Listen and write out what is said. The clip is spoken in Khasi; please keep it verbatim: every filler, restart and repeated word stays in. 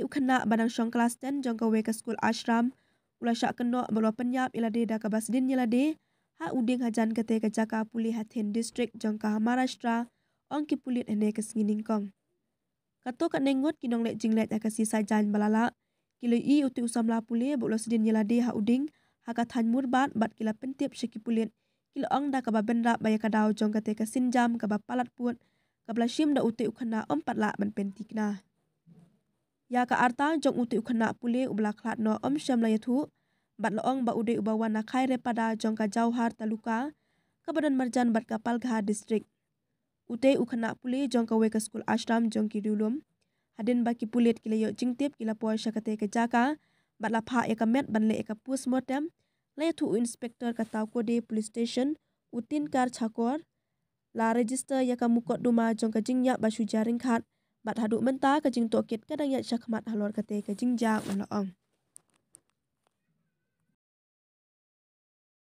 U khynnah ba dang shong klas ten jong kawei ka skul ashram u la shah kynnoh bad u la pynïap ïalade da kaba sdien ïalade ha u dieng hajan katei ka jaka pule ha Then District jong ka Maharashtra, ong ki pulit hynne ka sngi nyngkong. Katto katne ngut ki nongleh jingleh ha ka sngi Saitjaiñ ba la lah ki la ïohi utei u samla pule ba u la sdien ïalade ha u dieng ha ka thaiñ Murbad bad ki la pyntip sha ki pulit, ki la ong da kaba bynrap ba ïa ka daw jong katei ka sienjam kaba palat pud kaba la shim da utei u khynnah ym pat lah ban pynthikna. Ïa ka arta jong utei u khynnah pule uba la khlad noh ym shym la ïathuh bad la ong ba u dei uba wan na Khairipada jong ka Jowhar Taluka kaba don marjan bad ka Palghar District. Utei u khynnah pule jong kawei ka skul ashram jong ki riewlum. Hadien ba ki pulit ki la ïoh jingtip ki la poi sha katei ka jaka bad la phah ïa ka met ban leh ïa ka postmortem, la ïathuh u Inspector ka Taokode Police Station, u Tinkar Chakor. La register ïa ka mukotduma jong ka jingïap ba shu jia ryngkhat bad haduh mynta ka jingtohkit ka dang ïaid shakhmat halor katei ka jingjia, u la ong.